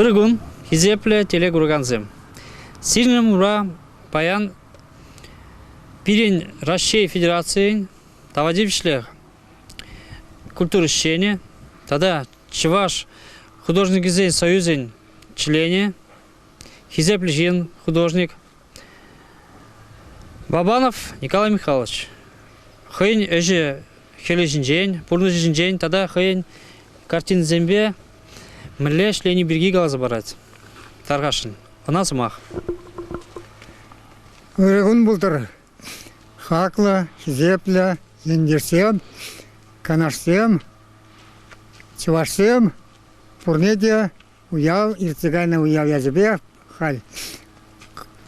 Ырӑ кун, хисеплӗ телекуракансем! Сирӗн умра паян пирӗн Раҫҫей Федерацийӗн тава тивӗҫлӗ культура ӗҫченӗ тата Чӑваш художникӗсен союзӗн членӗ, хисеплӗ ҫын, художник Бабанов Николай Михайлович хӑйӗн ӗҫӗ хӗлӗ ҫинчен, пурнӑҫӗ ҫинчен тата хӑйӗн картинисемпе мӗнле ӗҫлени пирки каласа парать. Тархасшӑн, ӑна сӑмах. Ырӑ кун пултӑр. Хаклӑ, хисеплӗ ентешсем, канашсем, чӑвашсем пурне те уяв иртсе кайнӑ уяв ячӗпе халь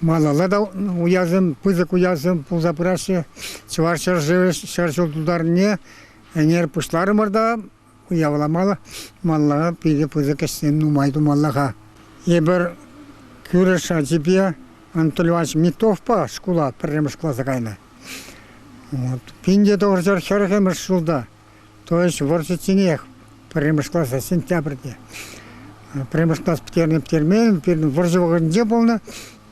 малалла та уявсем, пысӑк уявсем пулса пыраҫҫӗ. Чӑваш ҫӗршывӗ ҫӗршыв тутарне ӗнер пуҫларӑмӑр та уявламалла малалла питӗ пысӑк ӗҫсем нумай тумалла-ха. Эпир кӳрӗш ачипе Анатолий Иванович Митовпа шкула пӗрремӗш класа кайнӑ. Вот. 1940-мӗш ҫулта То есть вӑрҫӑчченех пӗрремӗш класа сентябрьте. Пӗрремӗш класс пӗтернӗ пӗтермен, пирӗн вӑрҫӑ вӑхӑтӗнче пулнӑ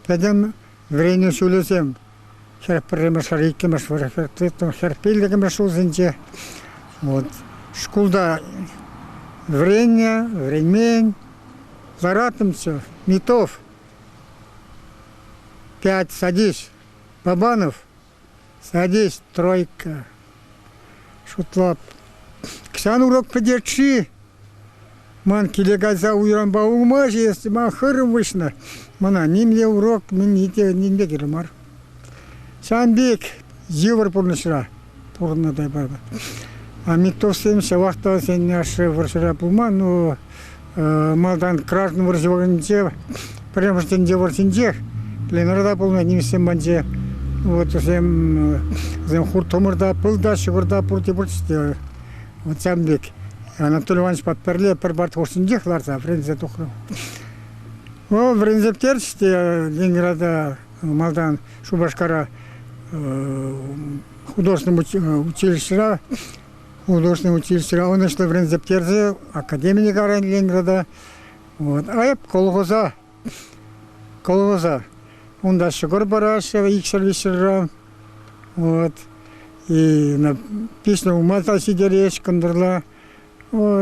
пӗтӗм вӗренӳ ҫулӗсем 41-мӗш, 42-мӗш, 45-мӗш ҫулсенче. Вот. Шкулта вӗреннӗ, вӗренмен, лараттӑмччӗ. Митов, пять, садись, Бабанов, Садись, тройка. Шутлап. Кӑҫан урок пӗтет-ши? Ман киле кайса уйранпа улма ҫиес, ман хырӑм выҫнӑ. Мана нимле урок, ним те кирлӗ мар. Ҫавӑн пек йывӑр пурнӑҫра пурӑннӑ та эпир. А Миттовсем ҫавах та сен ашшӗ вӑрҫӑра пулман, но малтан граждан вӑрҫи вӑхӑтӗнче, пӗрремӗш тӗнче вӑрҫинчех пленэрта та пулнӑ нимӗҫсем патӗнче. Вот вӗсем, вӗсем хурт-хӑмӑр та, пыл та, ҫӑкӑр та пурте пурччӗ те. Вот ҫавӑн пек. Анатолий Ивановичпа пӗрле пӗр парт хушшинчех ларса вӗренсе тухрӑм. Вӑл вӗренсе пӗтерчӗ те Ленинграда малтан Шупашкара художественный училищӗра художественный училищӗре ӑнӑҫлӑ вӗренсе пӗтерсе академине каран Ленинграда. Вот. А эп колхоза, колхоза. Унта ҫӑкӑр параҫҫӗ икҫӗр-виҫҫӗрра. Вот. И на пиҫнӗ ума та ҫитереҫ кӑнтӑрла.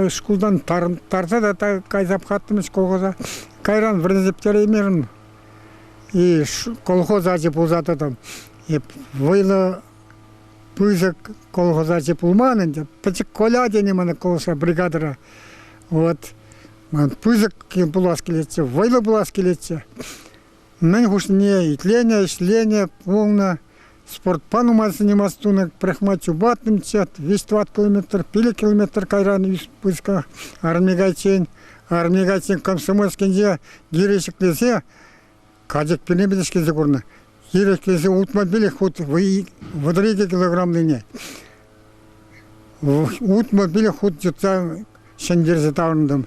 Шкултан тарса та кайса пӑхаттӑмӑш колхоза. Кайран вӗренсе пӗтереймерӗм. И колхоз ачи пулса тӑтӑм. Эп вӑйлӑ пысӑк колхоз ачи пулман ӗнтӗ. Пӗчӗк Коля тени мана колхозра бригадӑра. Вот. Ман пысӑк пулас килетчӗ, вӑйлӑ пулас килетчӗ. Мӗн хушнине итленӗ, ӗҫленӗ, пулнӑ. Спортпа нумай заниматься тунӑ, пӗрехма чупаттӑмччӗ, виҫ-тӑват километр, пилӗк километр кайран пысӑк арми кайччен. Арми кайччен Комсомольскинче гире ҫӗклесе качӑкпине пӗтӗҫкелсе курнӑ. Хирӗҫлесе утмӑл хут 32 килограмлине 65 хут йӑтса ҫӗнтерсе таврӑнтӑм.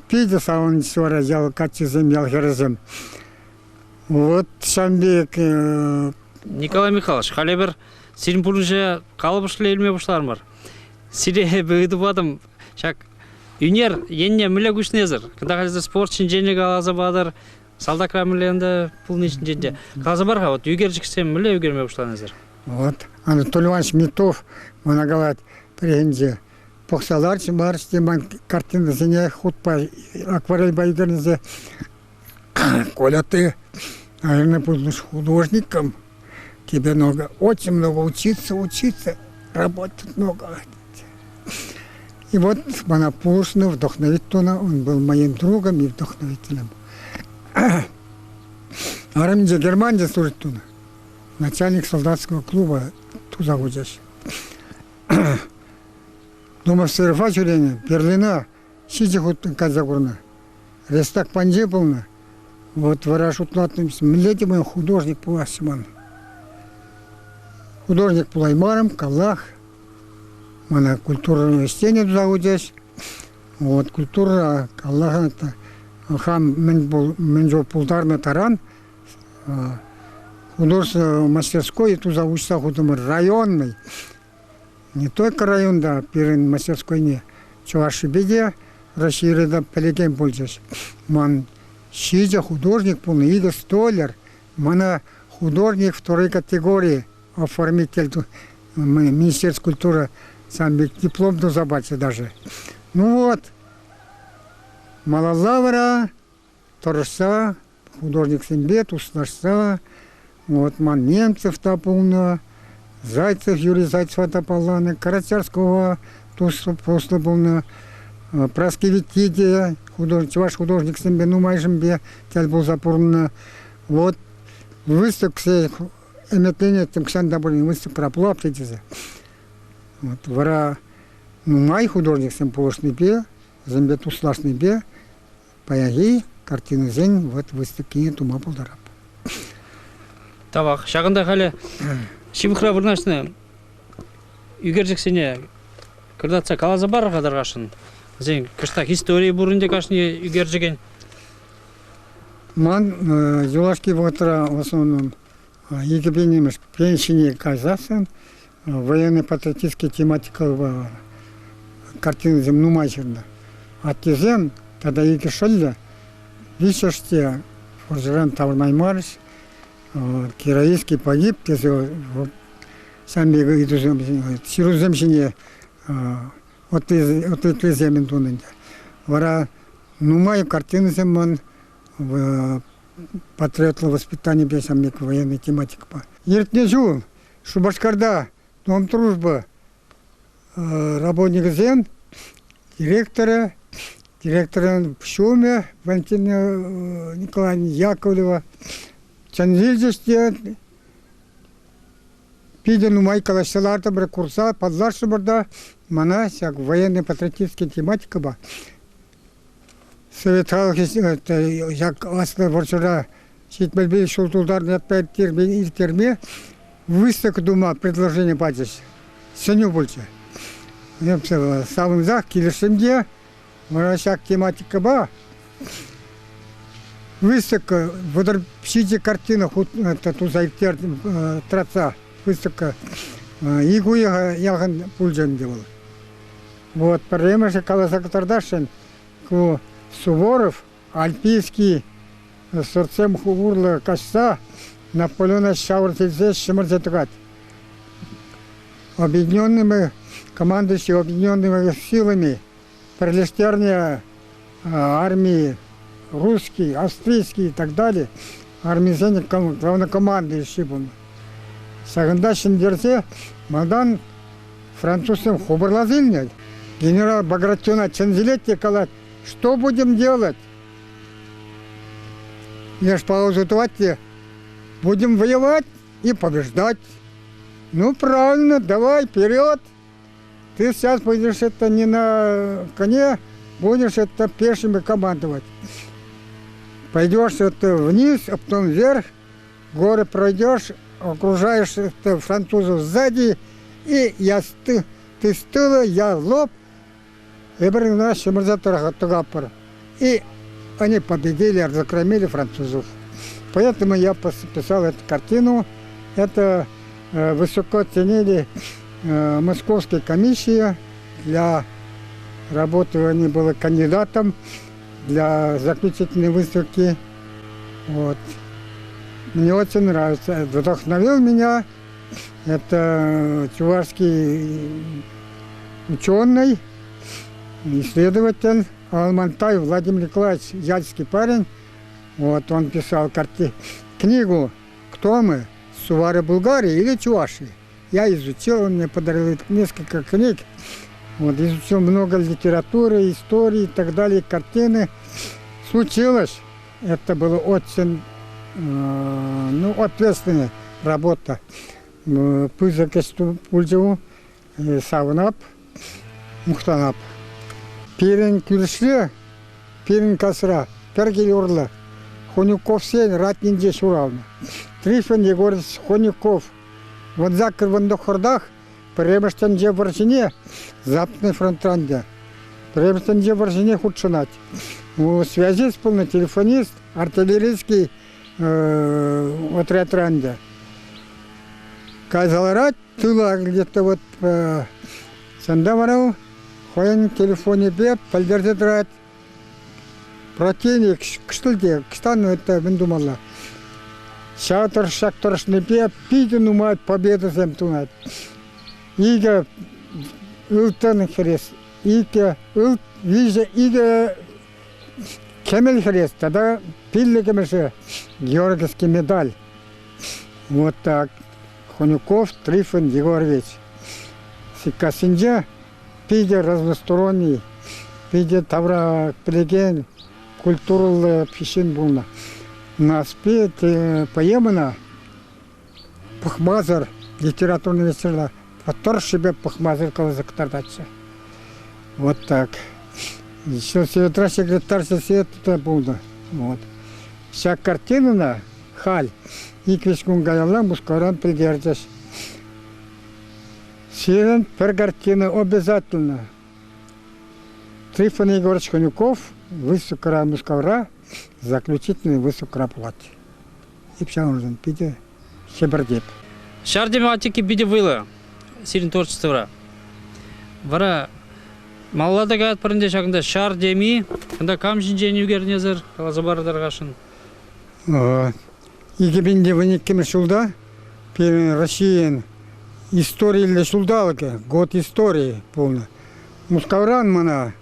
Питӗ савӑнчӗҫ вара ял каччисем, ял хӗрӗсем. Вот ҫавӑн пек Николай Михайлович, халӗ эпир сирӗн пурнӑҫа калӑпӑшлӑ илме пуҫларӑмӑр. Сире эпӗ ыйту патӑм. Ҫак ӳнер енне мӗнле куҫнӑ эсӗр? Кунта халӗ спорт ҫинчен те каласа патӑр, Салтакра мӗнле ӗнтӗ пулни ҫинчен те. Каласа пар-ха, вот ӳкерчӗксем мӗнле ӳкерме пуҫланӑ эсир? Вот Анатолий Иванович Митов мана калать пӗррехинче. Пӑхса ларчӗ, ларчӗ те ман картинӑсене хутпа, акварельпа ӳкернӗ. Коля, ты, наверное, будешь художником. Тебе много, очень много учиться, учиться, работать много. И вот мана пулӑшнӑ, вдохновить тунӑ. Он был моим другом и вдохновителем. Арӑмӗнче Германире служить тунӑ. Начальник солдатского клуба туса хучӗҫ. Думавсырова ҫӳренӗ, Берлина ҫичӗ хут кайса курнӑ. Рестак панчи пулнӑ. Вот вара шутлаттӑм, мӗнле те ман художник пуласчӗ ман. Художник пулаймарӑм, каллах. Мана культура ӗҫченӗ туса хучӗҫ. Вот культура каллах хам мӗн, мӗн чул пултарнӑ таран художество мастерской туса уҫса хутӑмӑр районный. Не только районта, пирӗн мастерскойне Чӑвашипе те, Раҫҫейре та пӗлекен пулчӗҫ. Ман ҫичӗ художник пулнӑ, икӗ столяр. Мана художник второй категории оформитель Министерство культуры сам пек диплом туса пачӗ даже. Ну вот, малалла вара тӑрӑшса художниксемпе туслашса, вот ман Немцев та пулнӑ, Зайцев, Юрий Зайцева та палланӑ, Карачарского туслӑ пулнӑ, Праски Витти те чӑваш художниксемпе нумайшӗнпе тӗл пулса пурӑннӑ. Вот выставкӑсем ӗмӗтленеттӗм хӑҫан та пулин выставкӑра пулап тесе. Вот вара нумай художниксем пулӑшнипе, вӗсемпе туслашнипе паянхи картинӑсен вот выставкине тума пултарап. Тавах. Ҫакӑнта халӗ ҫывӑхра вырнаҫнӑ ӳкерчӗксене кӑтартса каласа пар-ха тархасшӑн. Вӗсен кӑштах историйӗ пур ӗнтӗ кашни ӳкерчӗкӗн. Ман юлашки вӑхӑтра в основном икӗ пенсине кайсассӑн военно-патриотический тематикӑпа картинӑсем нумай ҫырнӑ. Аттесем тата икӗ шӑллӗ виҫҫӗш те вӑрҫӑран таврӑнаймарӗҫ. Героический погиб тесе ҫавӑн пек ыйтусем ҫырусем ҫине ответлесем тунӑ ӗнтӗ. Вара нумай картинӑсем ман патриотлӑ воспитанипе ҫавӑн пек военный тематикӑпа. Иртнӗ ҫул Шупашкарта Дом дружбы работникӗсем, директорӗ, директорӑн ҫумӗ Валентина Николаевна Яковлева чӗнсе илчӗҫ те питӗ нумай калаҫса лартӑмӑр, курса паллашрӑмӑр та мана ҫак военно-патриотический тематикӑпа Совет халӑхӗ ҫак Аслӑ вӑрҫӑра 75 ҫул тултарнӑ ирттерме выставка тума предложени пачӗҫ. Сӗнӳ пулчӗ. Савӑнсах килӗшрӗм те вара ҫак тематикӑпа выставка 37 картина туса ирттертӗм тӑратса выставка ик уйӑха яхӑн пулчӗ ӗнтӗ вӑл. Вот пӗрремӗшӗ каласа кӑтартасшӑн ку Суворов Альпийский сӑртсем урлӑ каҫса Наполеона ҫавӑрса илсе ҫӗмӗрсе тӑкать. Объединенными командующий объединенными силами пӗрлештернӗ армии русский, австрийский и так далее армисен главнокомандующий пулнӑ. Ҫакӑнта ҫӗнтерсе малтан французсем хупӑрласа илнӗ. Генерал Багратиона чӗнсе те калать, что будем делать? Леш паузу тӑвать те, будем воевать и побеждать. Ну, правильно, давай, вперед! Ты сейчас будешь это не на коне, будешь это пешими командовать. Пойдешь это вниз, а потом вверх, горы пройдешь, окружаешь это французов сзади, и я ты, ты с тыла, я лоб, эпир ӑна ҫӗмӗрсе тӑкатпӑр. И они победили, разгромили французов. Поэтому я писал эту картину. Это высоко ценили Московская комиссия для работы. Они были кандидатом для заключительной выставки. Вот. Мне очень нравится. Вдохновил меня. Это чувашский ученый, исследователь Алмантай Владимир Николаевич, яльский парень. Вот он писал книгу «Кто мы? Сувары Булгарии или Чуваши?» Я изучил, он мне подарил несколько книг. Вот, изучил много литературы, истории и так далее, картины. Случилось. Это было очень ну, ответственная работа. Пысӑк ӗҫ пулчӗ савӑнап, мухтанап. Пирӗн кӳршре, пирӗн касра пӗр кил урлӑ Хонюковсен ратнинче ҫуралнӑ. Трифон Егорович Хонюков 18-19-ах Пӗрремӗш тӗнче вӑрҫине Западный фронтран те Пӗрремӗш тӗнче вӑрҫине хутшӑнать. Связист пулнӑ, телефонист, артиллерийский отрядран ӗнтӗ. Кайса ларать тыла где-то вот ҫавӑнта вара. Хӑйӗн телефонӗпе пӗлтерсе тӑрать. Противник кӑштӑлте, кӑштан это мӗн тумалла. Ҫав ҫак тӑрӑшнипе питӗ нумай победӑсем тунать. Икӗ ылтӑн хӗрес, икӗ ылт, виҫӗ икӗ кӗмӗл хӗрес тата пиллӗкмӗшӗ Георгиевский медаль. Вот так. Хонюков Трифон Егорович. Сиккассинче питӗ разносторонний, питӗ тавра пӗлекен культурӑллӑ ҫын пулнӑ. Нарспи поэмӑна пӑхмасӑр литературный вечерла тӑршшӗпе пӑхмасӑр каласа кӑтартатчӗ. Вот так. Сельсоветра секретарь сельсовета пулнӑ. Вот. Ҫак картинӑна халь ик-виҫ кун каялла Мускавран пӗлтерчӗҫ. Сирӗн пӗр картина обязательно. Трифон Егорович Конюков выставкӑра Мускавра заключительный выставкӑра пулать. Эп ҫавӑншӑн питӗ хӗпӗртеп. Ҫар тематики питӗ вӑйлӑ сирӗн творчествӑра. Вара малалла та каятпӑр ӗнтӗ ҫакӑнта ҫар теми. Кунта кам ҫинчен ӳкернесӗр каласа парӑр-тархасшӑн. 2012 ҫулта пирӗн Российӑн историллӗ ҫулталӑкӗ, год истории пулнӑ. Мускавран мана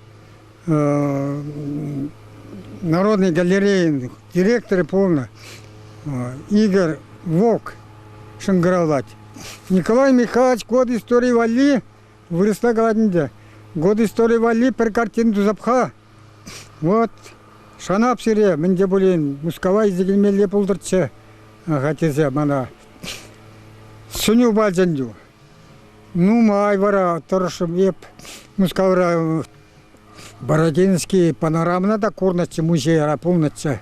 Народной галерейин директорӗ пулнӑ Игорь Вовк шӑнкӑравлать. Николай Михайлович год истории валли вырӑсла калать ӗнтӗ. Год истории валли пӗр картина туса пӑха. Вот, шанап сире, мӗн те пулин Мускава илсе килмелле пултӑрччӗ, тесе мана сӗнӳ пачӗ ӗнтӗ. Нумай вара тӑрӑшрӑм эп Мускавра Бородинский панорамӑна та курнӑччӗ, музейра пулнӑччӗ.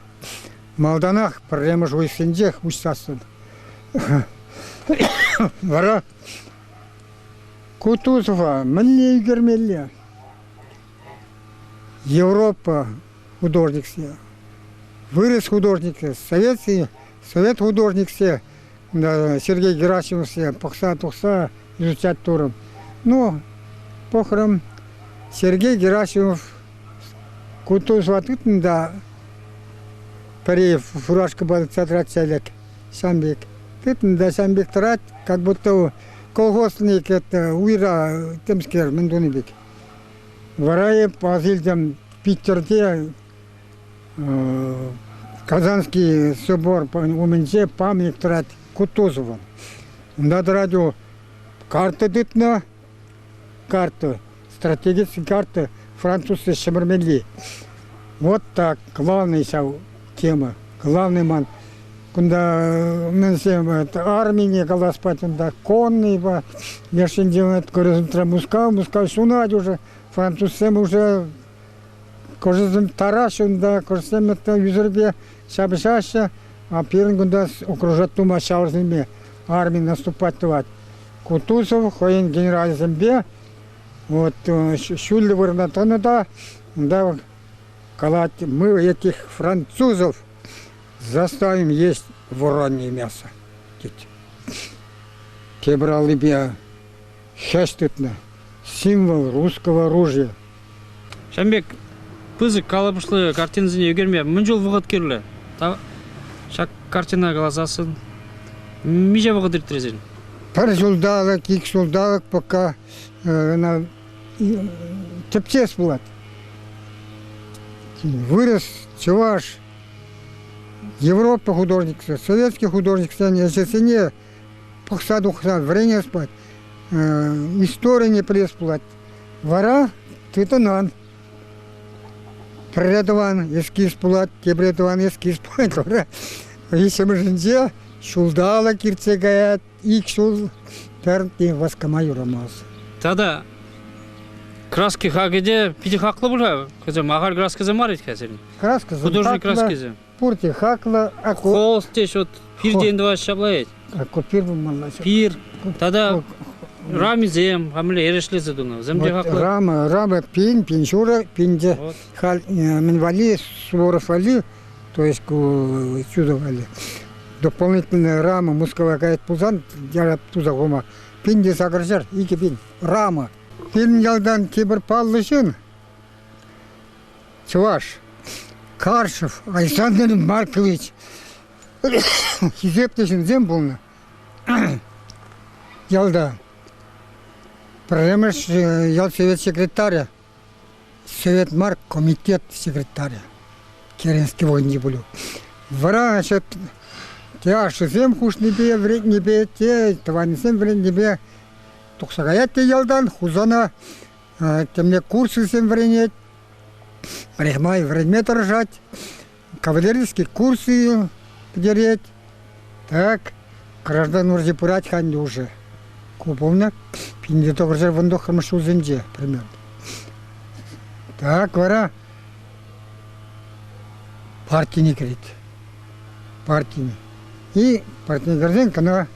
Малтанах пӗрремӗш уйӑхсенчех уҫсассӑн. Вара Кутузова мӗнле ӳкермелле? Европа художниксем, вырӑс художниксем, советский, совет художниксем, Сергей Герасимовсем пӑхса тухса изучать турӑм. Ну, пӑхрӑм, Сергей Герасимов Кутузова тытнӑ та пӗри фуражкӑпа тытса тӑрать ҫӗлӗк, ҫам пек. Тытнӑ та ҫам пек тӑрать, как будто колхозник это уйра темскер мӗн тунӑ пек. Вара эп ас илтӗм Питӗрте Казанский собор умӗнче памятник тӑрать Кутузовӑн. Унта тӑрать карта тытнӑ, карта, стратегический карта французсен ҫӗмӗрмелли. Вот так, главный ҫав тема, главный ман. Кунта мӗнсем армине калас пать унта конныйпа, лешӗнче горизонтра Мускав, Мускав ҫунать уже, французсем уже кӑшӑсем тараҫҫӗ унта, кӑшӑсем ӳсӗрпе ҫапӑҫаҫҫӗ, а пирӗн кунта окружать тума ҫавӑрсемпе арми наступать тӑвать. Кутузов хӑйӗн генералӗсемпе вот ҫӳллӗ вырӑна тӑнӑ та унта калать, мы этих французов заставим есть воронье мясо, тет. Тепӗр аллипе хӗҫ тытнӑ, символ русского оружия. Ҫавӑн пек пысӑк калӑпӑшлӑ картинӑсене ӳкерме мӗн чул вӑхӑт кирлӗ? Ҫак картина каласассӑн миҫе вӑхӑт ирттерсен? Пӗр ҫулталӑк, ик ҫулталӑк пока ӑна тӗпчес пулать. Вырӑс, чӑваш, Европа художниксем, советский художниксен ӗҫӗсене пӑхса тухса вӗренес пулать, историне пӗлес пулать. Вара тытӑнан. Пӗрре тӑван эскиз пулать, тепре тӑван эскиз пулать. Вара виҫҫӗмӗшӗнче ҫулталӑк иртсе каять, ик ҫул пӗр васкама юрамасть. Тата краски хакӗ те питӗ хаклӑ пуль-ха. Вӗсем ахаль краскӑсем мар вӗт-ха сирӗн. Краскӑсем Художник краскисем. Пурте хаклӑ. Холст те вот пиртен тӑваҫ ҫапла ведь. Пир пулмалла. Пир. Тата рамисем, хамле эрешлесе тунӑ. Вӗсем те хаклӑ. Рама, рама пин, пин ҫурӑ, пинте. Халь мӗн валли, Суворов валли, то есть ку чудо валли. Дополнительная рама Мускава каять пулсан, яра туса хума. Пин те сакӑр ҫӗр, 2000. Рама. Пирӗн ялтан тепӗр паллӑ ҫын, чӑваш, Каршев Александр Маркович хисеплӗ ҫынсем пулнӑ ялта. Пӗрремӗш ял совет секретарӗ, совет мар, комитет секретарӗ Керенский вӑхӑтӗнче пулю. Вара значит, те ашшӗсем хушнипе вӗрентнипе, те тӑванӗсем вӗрентнипе тухса каять те ялтан Хусана темле курсӗсем вӗренет, пӗрехмай вӗренме тӑрӑшать, кавалерийский курсы пӗтерет. Так, граждан вӑрҫи пырать-ха ӗнтӗ уже. Ку пулнӑ 1919 ҫулсенче примерно. Так вара партине кӗрет. Партине. И партине кӗрсен кӑна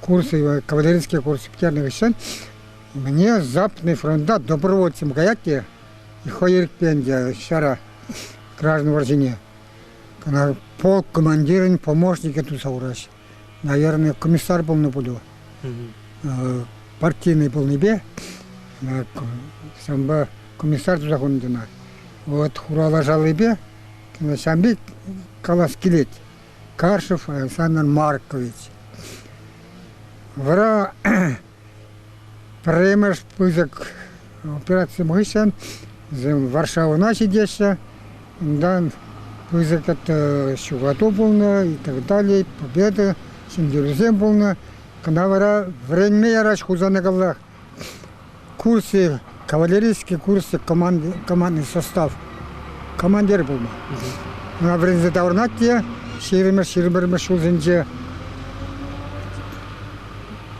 курсы, кавалерийский курс пӗтернӗ хыҫҫӑн мне Западный фронта добровольцем каять те хӑй ирӗкпе ӗнтӗ ҫара граждан вӑрҫине. Кӑна полк командирӗн помощникӗ туса хураҫ. Наверное, комиссар пулнӑ пуль. Партийный пулнипе ҫавӑнпа комиссар туса хунӑ ӑна. Вот хура лашаллипе ҫавӑн пек калас килет. Каршев Александр Маркович. Вара пӗрремӗш пысӑк операци хыҫҫӑн вӗсем Варшавӑна ҫитеҫҫӗ. Унтан пысӑк это ҫухату пулнӑ и так далее, победа, ҫӗнтерӳсем пулнӑ. Кӑна вара вӗренме яраҫ Хусана каллах. Курсы, кавалерийский курсы, командный состав командир пулнӑ. Ӑна вӗренсе таврӑнать те ҫирӗммӗш, 21-мӗш ҫулсенче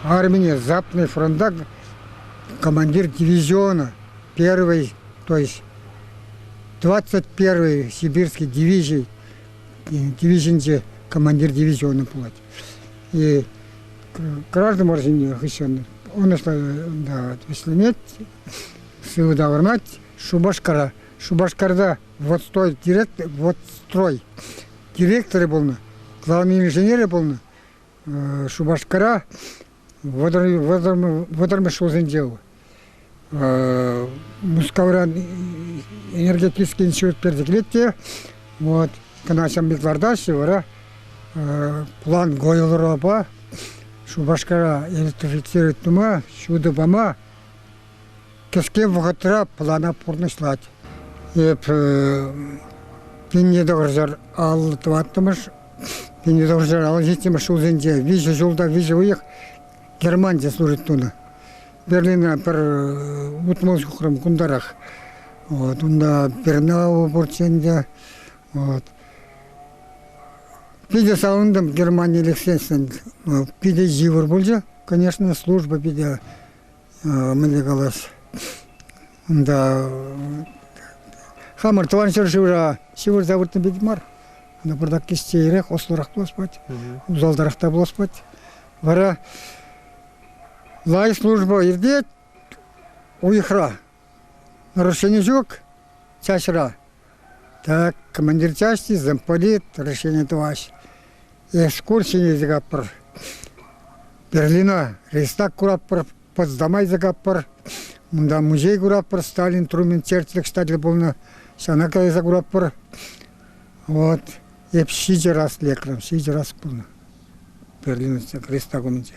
армине Западный фронта командир дивизиона первый, то есть 21-й Сибирский дивизии, дивизинче командир дивизиона пулать. И граждан вӑрҫине хыҫҫӑн ӑнӑҫлӑ вӗҫленет, сывӑ таврӑнать Шупашкара. Шупашкарта водстрой директор, водстрой директорӗ пулнӑ, главный инженерӗ пулнӑ. Шупашкара вӑтӑрмӗш ҫулсенче Мускавран энергетический институт персе килет те, вот, кӑна ҫам пек лартаҫҫӗ, вара план Гойлропа Шупашкара электрифицировать тума, ҫутӑ пама кӗске вӑхӑтра плана пурнӑҫлать. Эп 1954-мӗш, 1957 ҫулсенче виҫӗ ҫулта виҫӗ уйӑх Германте служить тунӑ. Берлина пӗр 60 ҫухрӑм кунтарах. Вот, унта Бернау пурччӗ ӗнтӗ. Вот. Питӗ савӑнтӑм Германие лексессӗн. Питӗ йывӑр пулчӗ, конечно, служба питӗ, мӗнле калас, унта хамӑр тӑван ҫӗршывра ҫывӑрса выртнӑ пек мар. Ӑна пӑртак кистейрех, ӑслӑрах пулас пулать, усалтарах та пулас пулать. Вара лайӑх служба иртет уйӑхра. Нарушени ҫук чаҫра. Так, командир части, замполит, решение тӑваҫ. Экскурсине илсе каппӑр. Берлина Рейхстаг кураппӑр, Потсдама илсе каппӑр. Унта музей кураппӑр, Сталин, Трумэн, Черчилль кстати пулнӑ. Ҫавна кайса кураппӑр. Вот. Эп ҫичӗ раз лекрӗм, ҫичӗ раз пулнӑ. Берлин Рейхстаг умӗнче.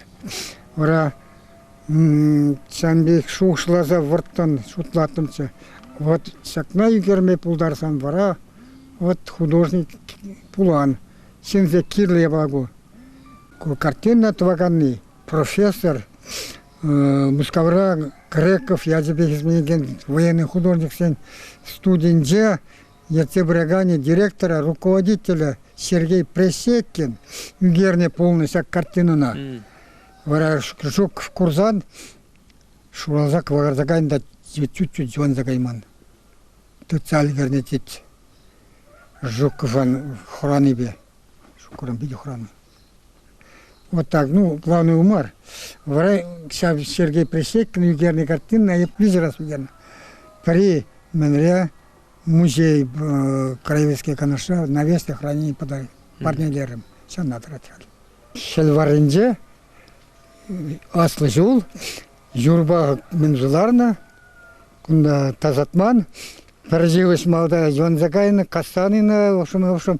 Вара ҫавӑн пек шухӑшласа вӑрттӑн шутлаттӑмччӗ. Вот ҫакна ӳкерме пултарсан вара вот художник пулан. Ҫынсем кирлӗ япала ку. Ку картина тӑваканни профессор Мускавра Греков ячӗпе хисепленекен военный художниксен студийӗнче ертсе пыраканӗ директора, руководителӗ Сергей Пресекин ӳкернӗ пулнӑ ҫак картинӑна. Вара Жуков курсан шуралса кӑвакарса кайнӑ та чуть-чуть йӑванса кайман. Тытса ӗлкӗрнӗ тет Жуковӑн хӑранипе. Жуковран питӗ хӑранӑ. Вот так, ну, главный умар. Вара ҫав Сергей Пресекин ӳкернӗ картина эп виҫӗ раз ӳкернӗ. Пӗри мӗнре музей краеведческий канашра на вечное хранение парнелерӗм. Ҫавна тӑрать халь. Хӗл варринче аслӑ ҫул. Юрпа мӗн ларнӑ, кунта тасатман. Пӗр йывӑҫ малта йӑванса кайнӑ, кассан в общем,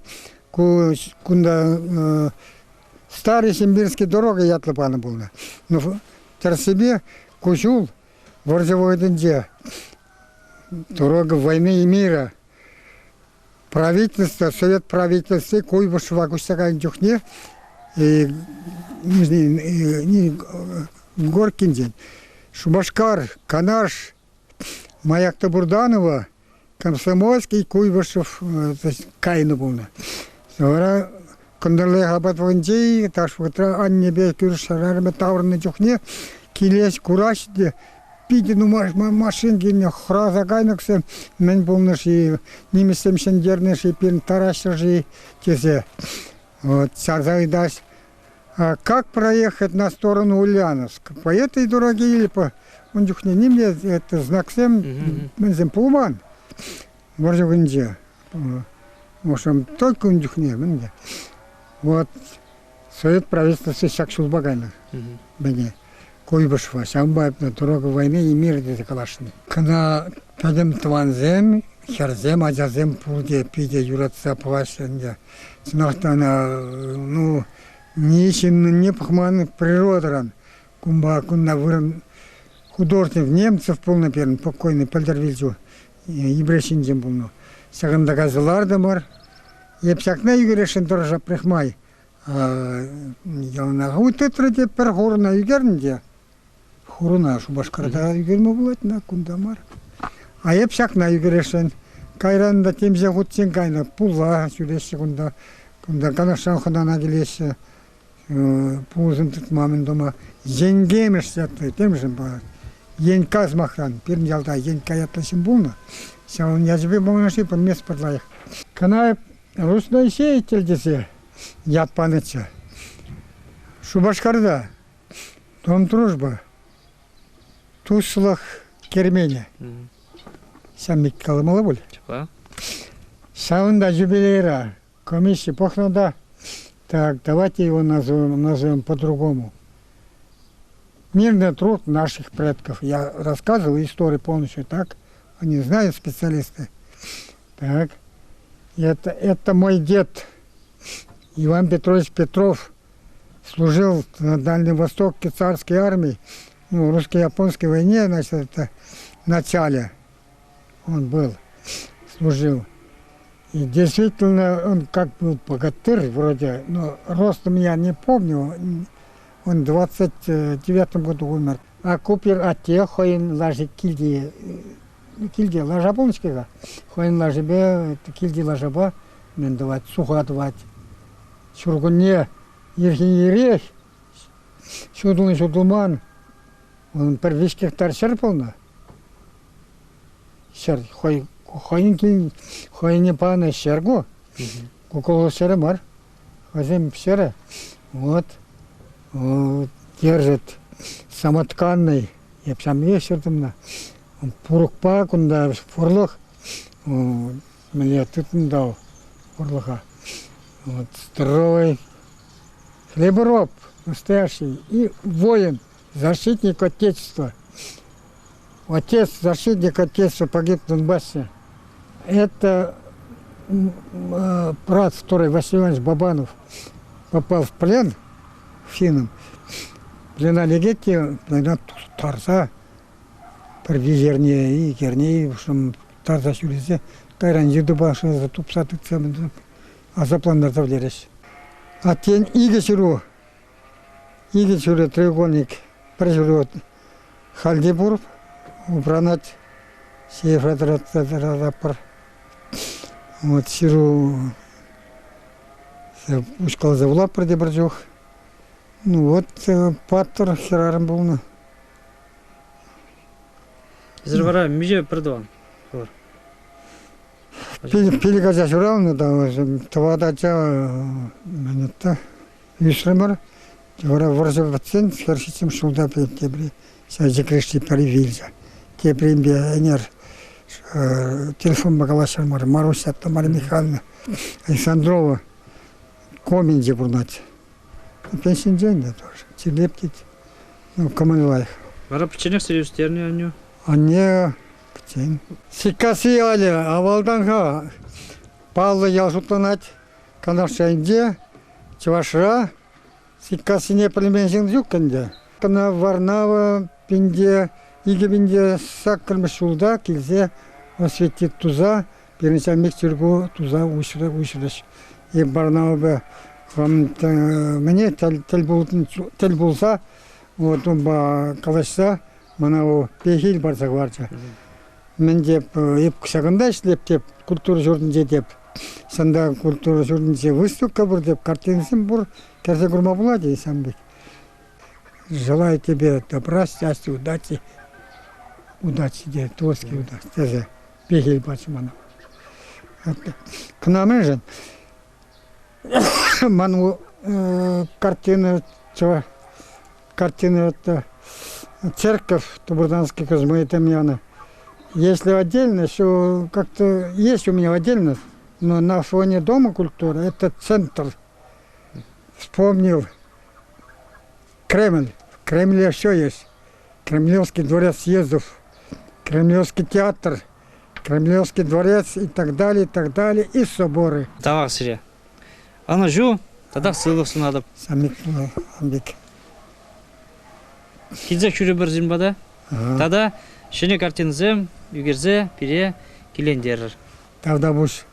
ку кунта Старый Симбирский дорога ятлӑ панӑ пулнӑ. Ну, тӗрӗссипе ку ҫул вӑрҫӑ вӑхӑтӗнче дорога войны и мира правительство, совет правительстви Куйбышева куҫса кайнӑ чухне Горкинчен Шупашкар, Канаш, Маякта Бурданова, Комсомольский, Куйбышев кайнӑ пулнӑ. Вара кӑнтӑрлах апат вӑхӑтӗнче таш вӑхӑтра аннепе кӳршӗ арӑмӗ таврӑннӑ чухне килес кураҫҫӗ те питӗ нумай машин килнӗ, хӑраса кайнӑ мӗн пулнӑ-ши, нимӗҫсем ҫӗнтернӗ-ши, пирӗн тараҫҫӗ-ши тесе. Вот, чарса ыйтаҫ, а как проехать на сторону Ульяновск? По этой дороге или по... Ун чухне нимле это знаксем мӗнсем пулман вӑрҫӑ кунӗнче. В общем, только ун чухне мӗнле. Вот Совет правительстви ҫак ҫулпа кайнӑ. Мӗне Куйбышева, ҫавӑнпа дорога войны и мира тесе каласшӑн. Кӑна пӗтӗм тӑвансем, хӗрсем, ачасем пурте питӗ юратса пӑхаҫҫӗ ӗнтӗ. Чӑнах та ӑна, ну, ни ҫыннӑнне пӑхман природӑран. Кунпа кунта вырӑн художник Немцев пулнӑ пирӗн покойный пӗлтӗр вилчӗ Ибре ҫинчен пулнӑ. Ҫакӑнта кайса лартӑмӑр. Эп ҫакна ӳкересшӗн тӑрӑшап май. Яланах тытрӗ те пӗр хурӑна ӳкернӗ те. Хурӑна Шупашкарта ӳкерме пулать, на кунта мар. А эп ҫакна ӳкересшӗн. Кайран та темиҫе хутчен кайнӑ. Пулла ҫӳреҫҫӗ кунта. Кунта Канашран хӑнана килеҫҫӗ. Пулӑсем тытма мӗн тума. Енкемӗш ятлӑ темшӗн парать. Енка сӑмахран, пирӗн ялта Енка ятлӑ ҫын пулнӑ. Ҫавӑн ячӗпе пулнӑ-ши, пӗлместпӗр лайӑх. Кӑна ручной сеятель тесе ят панӑччӗ. Шупашкарта Дом дружба, туслӑх керменӗ. Ҫав пек каламалла пуль. Ҫапла. Ҫавӑнта юбилейра комисси пӑхнӑ та, так, давайте его назовем, назовем по-другому. Мирный труд наших предков. Я рассказывал историю полностью так, они знают специалисты. Так, это мой дед Иван Петрович Петров служил на Дальнем Востоке царской армии, ну, русско-японской войне, значит, это в начале он был, служил. И действительно, он как был богатырь вроде, но ростом я не помню, он в 29 году умер. А Купер атте хӑйӗн лаши килте, килте лаша пулнӑ-ҫке-ха. Хӑйӗн лашипе, килти лашапа мӗн тӑвать, суха тӑвать. Ҫуркунне ирхине ирех ҫутӑлнӑ-ҫутӑлман унӑн пӗр виҫ гектар ҫӗр пулнӑ. Ҫӗр хӑй хӑйӗн кил хӑйне панӑ ҫӗр ку. Ку колхоз ҫӗрӗ мар. Хӑйсем ҫӗрӗ. Вот. Держит самотканный. Эп ҫамне ҫыртӑм Пурӑкпа кунта вӑрлӑх мӗнле тытнӑ та вӑрлӑха. Вот здоровый хлебороб настоящий и воин, защитник Отечества. Отец, защитник Отечества, погиб в Донбассе. Это брат, который Василий Иванович Бабанов попал в плен финнам. Плена лекет плена тарса пӗр виҫерне, икерне тарса ҫӳресе кайран йытӑпа шыраса тупса тытса асаплантарса вӗлереҫ. Аттен икӗ ҫыру, икӗ ҫыру треугольник, пӗр ҫыру халь те пур, упранать, сейфра тӑратса тӑратпӑр. Вот ҫыру уҫкаласа вулатпӑр тепӗр чух. Ну вот паттӑр хӗрарӑм пулнӑ. Эсир вара миҫе пӗртӑван? Пилӗк ача ҫуралнӑ та, тӑватӑ ача мӗн ӳсрӗмӗр. Вара вӑрҫӑ пӗтсен хӗр ҫитсен ҫулта тепри ҫав йӗкӗрешли пӗри вилчӗ. Тепринпе ӗнер телефонпа калаҫрӑмӑр. Маруся Тамара Михайловна Александрова Коминче пурӑнать. Пенсинчен те тоже. Чирлеп тет. Ну, кӑмӑл лайӑх. Вара пӗчченех сире ӳстернӗ аннӳ? Анне пӗччен. Сиккасси ялӗ авалтан-ха паллӑ ял шутланать. Канаш шайӗнче, Чӑвашра Сиккассине пӗлмен ҫын ҫук ӗнтӗ. Кӑна Варнава пинте 2008 ҫулта килсе осветить туса пирӗн ҫав пек чиркӳ туса уҫрӗҫ. И Варнавапа мӗне тӗл пулса вот унпа калаҫса мана вӑл пехил парса хӑварчӗ. Мӗн теп, эп ҫакӑнта ӗҫлеп теп, культура ҫуртӗнче теп. Ҫанда культура ҫуртӗнче выставка пур теп, картинӑсем пур. Кӗрсе курма пулать-и сан пек? Желаю тебе добра, счастья, удачи. Удачи те, творческий удачи тесе пехил пачӗ мана. Кӑна мӗншӗн? Ман картина картина это церковь Тубурданский Козьмы и Демьяна. Если отдельно, все как-то есть у меня отдельно, но на фоне Дома культуры это центр. Вспомнил Кремль. В Кремле все есть. Кремлевский дворец съездов, Кремлевский театр, Кремлевский дворец и так далее, и так далее, и соборы. Тавах сире. Ӑнӑҫу тата сывлӑх сунатӑп. Амбик. Килсех ҫӳрӗпӗр сирӗн пата. Тата ҫӗнӗ картинӑсем ӳкерсе пире килентерӗр. Тавтапуҫ.